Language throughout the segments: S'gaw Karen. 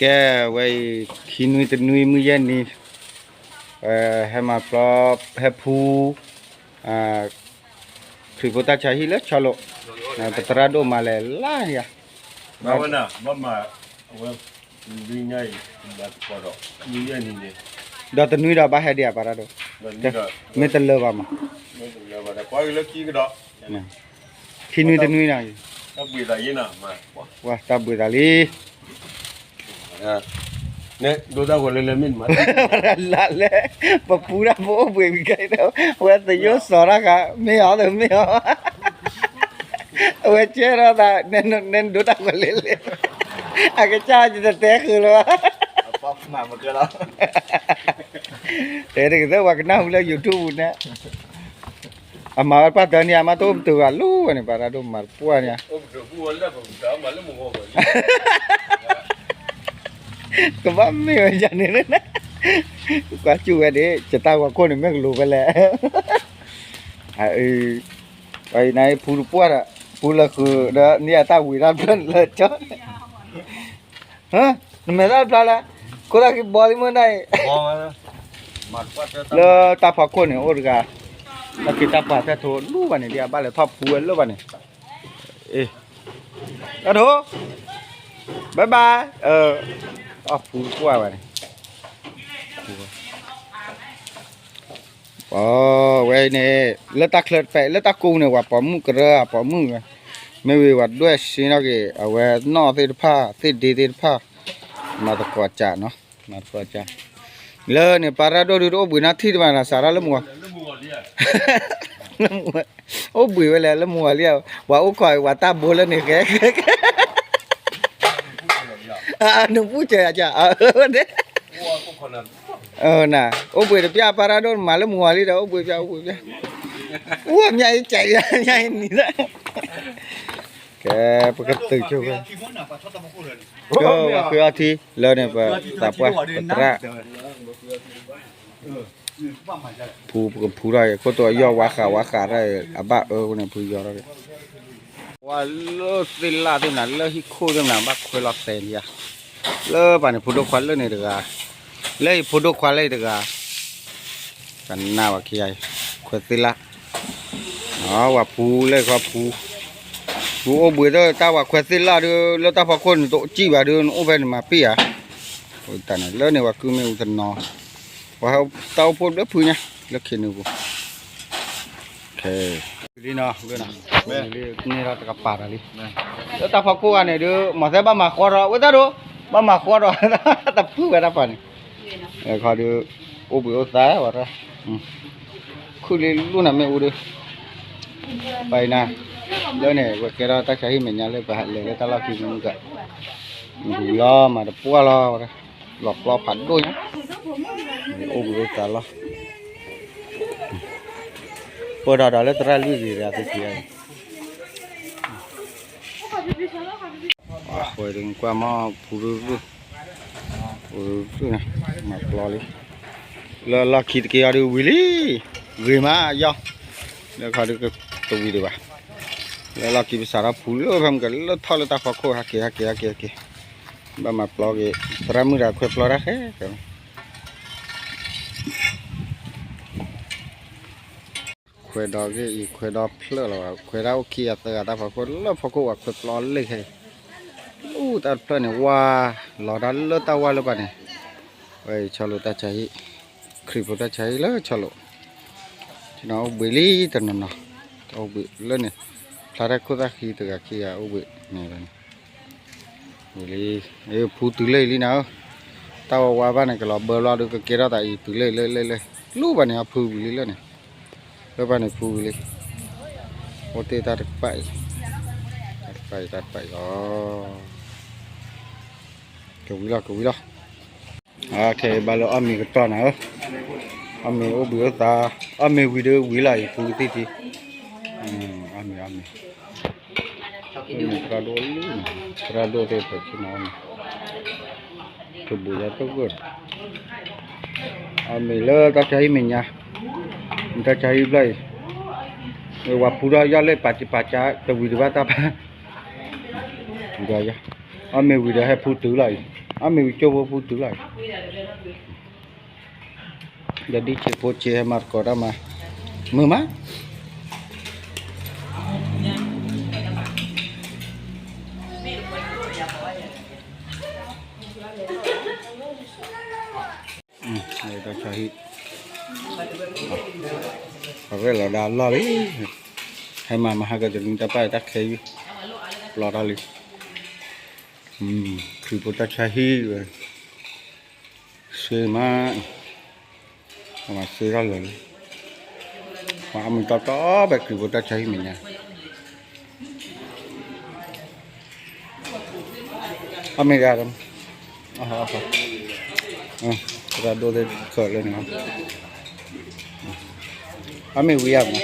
ကဲ, ဝဲအံၤ ခံနွံတနွံမုၢ်ယဲၢ်နံၤ, ဟဲမၤပျီ, ဟဲဖူ ခရံာ်ဖိတၢ်ဆါဟံၣ်လၢဆီလိာ်, ပသရၣ်ဒိၣ်မၤလဲၣ်လါယၤ, ဘၣ်ဝဲနၤ, ဘၣ်မၤ, အဝဲ, ဒ်ညါအံၤ, ဒီးတနွံဒီးဘၣ်ဟဲဒံးဧါ ပၢ်ရၣ်ဒိၣ်, မ့ၢ်တလၢဘၣ်မး, ခံနွံတနွံနီၤ, ဝဲတၢ်ဘှံးသးလံ, ဒိတၢ်ဂီၤလၢလဲၤမ့ၢ်မး, လၢ်လၢ, ပပူတၢ်ဖိအိၣ်ဘှံးဝံၤခဲအံၤ, ဝဲသယိၣ်စီၤတၢ်ဃး, မ့ၢ်အီၤသမ့ၢ်အီၤ, အဝဲကဲထီၣ်သး, နဲဒိတၢ်ဂီၤလၢလဲၤ, အကစၢ်ယတတဲဃုာ်လၢၤဘၣ်, တဲတကသၢၣ်ပှၤကနၢ်ဟူလၢ YouTube န့ၣ် အမၤဝဲပှၢ်တၢၢ်န့ၣ် အမါတအိၣ်ပတုာ်ဘၣ်လီၤဝဲန့ၣ် ပှၤတၢ်ဒိၣ်မၤတပှၢ်န့ၣ်, ကဘၣ်မ့ၢ်ဝဲယၤန့ၣ်, ကွၢ်စူၣ်ဝဲဒၣ် ယတၢ်ဂီၤခိၣ်န့ၣ် မ့ၢ်ကလိၤဖဲလဲၣ်, အအံၤနဖူတပှၢ်ဒီး, ဖူလၢဃုာ်ဒီးန့ၢ်အတၢ်ဝံၤတၢ်ဖျၢၣ်န့ၣ်လၢကၠီ နမဲာ်သၣ်ဖျါလဲၣ်, ခိၣ်သၣ်ခံဘီလံမုၢ်နၤအံၤ, လၢတၢ်ဖီခိၣ်န့ၣ်အိၣ်တဂၤ, တၢ်ခ့တၢ်ပှၤသဲၣ်ထိလူၤဘၣ်န့ၣ် ဒ်အဘၣ်လဲၤထီၣ်ဖူဝဲလၢဘၣ်န့ၣ်, တၢ်ထိ, bye bye, အီၣ်ဖူတကွၢ်ဘၣ်န့ၣ် အဝဲအံၤန့ၣ် လၢတၢ်ချၢတဖဲ လၢတၢ်ကိးန့ၣ် ပှၤပိာ်မုၣ်ကရၢအပိာ်မုၣ်, မ့ၢ်ဝံၤပှၤဒွဲၣ်စ့နီၣ်က့ၤ အဝဲနီၣ်သ့ၣ်တဖၣ် သ့ၣ်ဒ့သ့ၣ်တဖၣ်, မၤသကိးကၢ်နီၤ, မၤသကိးကၢ်, လၢန့ၣ် ပၢ်ရၣ်ဒိၣ်ဒုးတအိၣ်ဘှံးနီၣ်ထံၣ်တဘၣ် စးထီၣ်လၢမုၢ်ဂီၤ အိၣ်ဘှံးဝဲလဲၣ် လၢမုၢ်ဂီၤလံ, ပှၤအိၣ်ခိးဝဲတၢ်ဘိလၢန့ၣ်ဃဲ, နပူၤစၢၤယၤ, အိၣ်ဘှံးတပျၢ် ပၢ်ရၣ်ဒိၣ်မၤလၢမုၢ်ဂီၤလံဒီး အိၣ်ဘှံးပျၢ် အိၣ်ဘှံးပျၢ်, အိၣ်မၠါအံၤကၢ်အံၤ မၠါအံၤနံၤလၢ, ကဲ, ပကတုာ်ဆိဖဲ, ကဲ, ပှၤဃ့အီထံလၢန့ၣ် ပသးပှၢ် ပသရၣ် ဖူပကဖူထီၣ်အံၤ ခိၣ်တိအယီၢ်ဝါဃးဝါဃးထီၣ်အံၤ အဘၣ်အၢန့ၣ် ဖုယီၤထီၣ်က့ၤ, ဝဲလၢသ့ၣ်လၣ်သ့ၣ်နၤ လၢဟံၣ်ခိၣ်သ့ၣ်နၤ ဘၣ်ခွဲလီၤသဲးလံဧါ, လၢပၢ်န့ၣ် ဖိဒိၣ်ခွါလၢန့ၣ်တဂၤ, လၢအံၤဖိဒိၣ်ခွါလၢအံၤတဂၤ, ကနၣ်ဝဲခံဂၤအံၤ, ခွဲးသ့ၣ်လၣ်, ဝဲဖူလၢခီဖူ, ဖူအိၣ်ဘှံးဒီးတၢ်ဝဲခွဲးသ့ၣ်လၣ်ဒီး လၢတၢ်ဖီခိၣ်န့ၣ် တအိၣ်စံၣ်ဘၣ်ဒီး နအိၣ်ဖဲန့ၣ်မၤပ့ၢ်ဧါ, တၢ်န့ၣ် လၢန့ၣ် ပှၤကုမ့ၢ်အူတနီၤ, ပှၤဟဲတၢ်အိၣ်ဖှိၣ်လၢဖုညါ လၢခ့နုာ်ပူၤ, လံနီၤ, န့ၢ်ထီၣ်တကပၤဒီးလံ, လၢတၢ်ဖီခိၣ်ဂၤန့ၣ်ဒီး မၤသဲဘၣ်မၤဃီဒီး ဝဲတၢ်ဒိး, ဘၣ်မၤဃီဒီး, တဖုဝဲတၢ်ပၤန့ၣ်, ခီဒီး, အိၣ်ဘှံးအိၣ်သါဝဲ, ခုၣ်လံလူနၤမ့ၣ်အူဒီး, ပၢ်အံၤနၤ, လၢန့ၣ် ပကဲထီၣ်တၢ်ဆါဟံၣ်မဲာ်ညါလၢပလဲၤလၢတၢ်လီၢ်ခံမုၢ်က, ဝံၤလီၤမၤတပှၢ်လီၤ, လီၤပျီဖးဒိၣ်ညါ, အိၣ်ဘှံးအိၣ်သါလီၤ, ပၢၢ်ဒီးဒီးလၢသရၣ်လွံၢ်ဂ့ၤဒီးသုခံဂၤအံၤ ပှၤကွၢ်မ့ၢ်ဖူဒု, ဖူဒု, မၤပျီလံ, လၢလီၢ်ခံတက့ၢ်အီၤဒုးဝံၤလံ, ဂ့ၤမးယီၤ, လၢခီဒုးတဝံၤဒံးဘၣ်, လၢလီၢ်ခံပစးထီၣ်ဖူလၢဖဲမုၢ်ကလၢထီၣ်လၢတၢ်ဖီခိၣ်ဟဲက့ၤဟဲက့ၤဟဲက့ၤဟဲက့ၤ, ဘၣ်မၤပျီက့ၤ, သရၣ်မုၣ်တဂၤခွဲးပျီတၢ်ဃဲ, ခွဲးဒီးဂ့ၢ်အံၤ ခွဲးဒီးဖျၢၣ်လီၤ, ခွဲးတၢ်အိၣ်ခံဂၤသၢဂၤတၢ်ဖီခိၣ် လၢဖီခိၣ်ဝဲခွဲးပျီလၢခဲအံၤ, အိၣ်တၢ်တဖျၢၣ်န့ၣ် ဝါ, လီၤတၢ်လၢတၢ်ဝါလၢပၢ်န့ၣ်, ဝဲအံၤဆီလိာ်တၢ်ဆါဟံၣ်, ခရံာ်ဖိတၢ်ဆါဟံၣ်လၢဆီလိာ်, အိၣ်ဘှံးလံတနီၤနီၤ, အိၣ်ဘှံးလၢန့ၣ်, ဖျါတၢ်ခိၣ်သၣ်ဃံတဂၤခံဂၤအိၣ်ဘှံးန့ၣ်လီၤန့ၣ် ဝံၤလံ, ဖူတုၤလၢအံၤလံနၤဧၢ, တၢ်ဝဲဝါဘၣ်န့ၣ် ကလီၤဘၢဘျီဒီး ကကဲထီၣ်သးအံၤ တုၤလၢအံၤလၢလၢလၢ, လူဘၣ်န့ၣ် အဖုဝံၤလံလၢန့ၣ်, လၢဘၣ်န့ၣ်ဖုဝံၤလံ, အိၣ်တ့ၢ်တၢ်တကပၤအံၤ, တၢ်တကပၤအံၤ တၢ်တကပၤအံၤလီၤ, ကဝံၤလီၤ ကဝံၤလီၤ ဘၣ်လၢအီၣ်မ့ၤကတီၢ်နၤဧၢ, အီၣ်မ့ၤအိၣ်ဘှံးအိၣ်သါ, အီၣ်မ့ၤဝံၤဒီးဝံၤလီၤအံၤ ဖုကသံၣ်ထံ, အီၣ်မ့ၤ အီၣ်မ့ၤ, သရၣ်ဒိၣ်လၢ, သရၣ်ဒိၣ်သ့ၣ်ဖျဲးဆ့ၣ်နီၤအီၣ်မ့ၤ, ကဘူးယၤတဂၢၢ်, အီၣ်မ့ၤလၢတၢ်ဆါဟံၣ်မဲာ်ညါ, တၢ်ဆါဟံၣ်ဘျီအံၤ, ဝၤဖူထီၣ်ယီၢ်လၢပာ်စပာ်စး တဝံၤဒံးဘၣ်တၢ်ပာ် အီၣ်မ့ၤဝံၤဒီးဟဲဖူတုၤလီၤအံၤ အမ့ၢ်ဝံၤကၠိဖိပူၤတုၤလီၤ, ဒီးဒ်ဆံးဖိဆံးဟဲမၤသကိးတၢ်မၤ, မုာ်မး, တၢ်ဆါဟံၣ်, အဝဲလီၤဒၣ်လီၢ်လံ, ဟဲမၤမၤဟါကတနံၤတၢ်ပာ်တၢ်ခဲအံၤ, လီၤတၢ်လံ, ခရံာ်ဖိတၢ်ဆါဟံၣ်ဝဲ, စ့မး, အမၤစ့တၢ်လၢာ်လံ, ပှၤအမုာ်တီတီဖဲခရံာ်ဖိတၢ်ဆါဟံၣ်မဲာ်ညါ, အမ့ၢ်ဂၤ, သရၣ်ဒိၣ်သ့ၣ်ခၢၣ်လၢန့ၣ်, အမ့ၢ်ဝံၤဧါမး,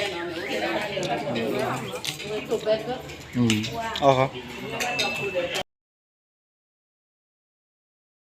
အီၤ